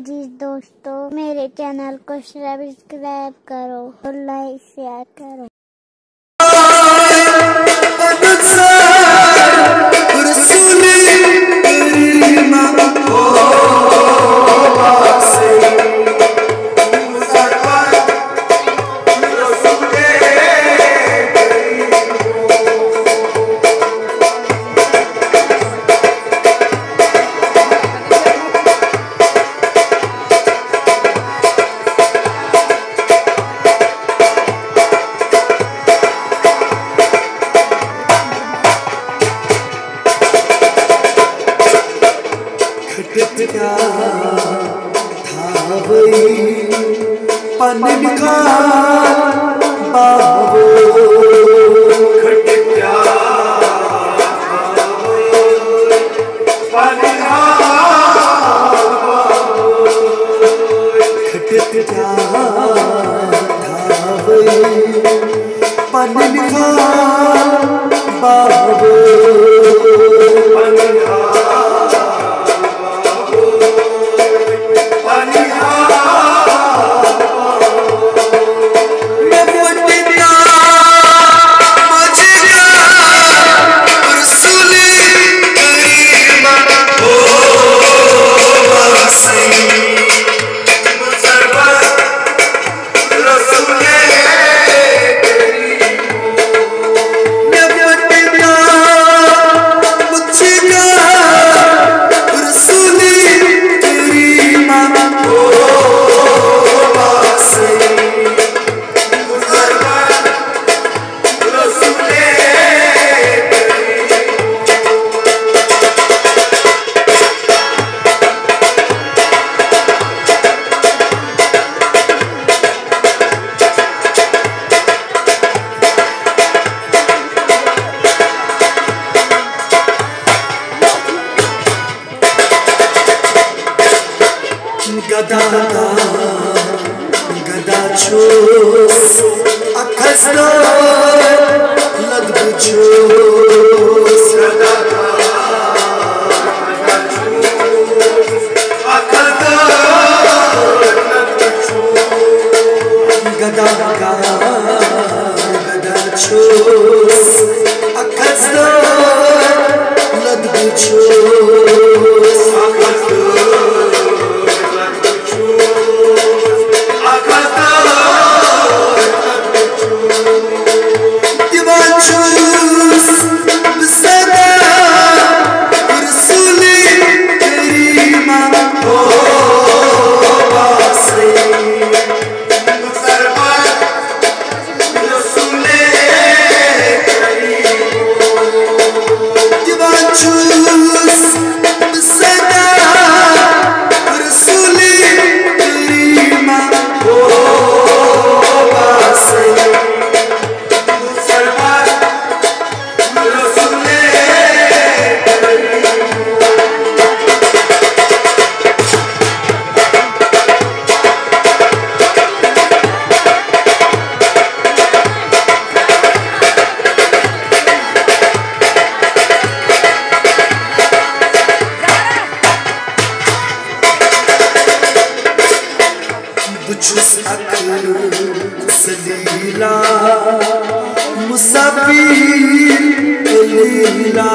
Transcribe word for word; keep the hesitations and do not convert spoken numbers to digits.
जी दोस्तों, मेरे चैनल को सब्सक्राइब करो और लाइक शेयर करो। کھٹتھ کیا تھاوے پنن کار باوے۔ کھٹتھ کیا تھاوے پنن کار باوے۔ کھٹتھ کیا تھاوے پنن کار باوے۔ گدا گدا چھُس اکھس دار لد بہٕ چھُس۔ گدا گدا گدا چھُس اکھس دار لد بہٕ چھُس۔ دِوان چھُس بہٕ صدا رسول کریمہ۔ دِوان چھُس بہٕ صدا رسول کریمہ۔ بہٕ چھُس اکھ ذلیلا مسافر قلیلا۔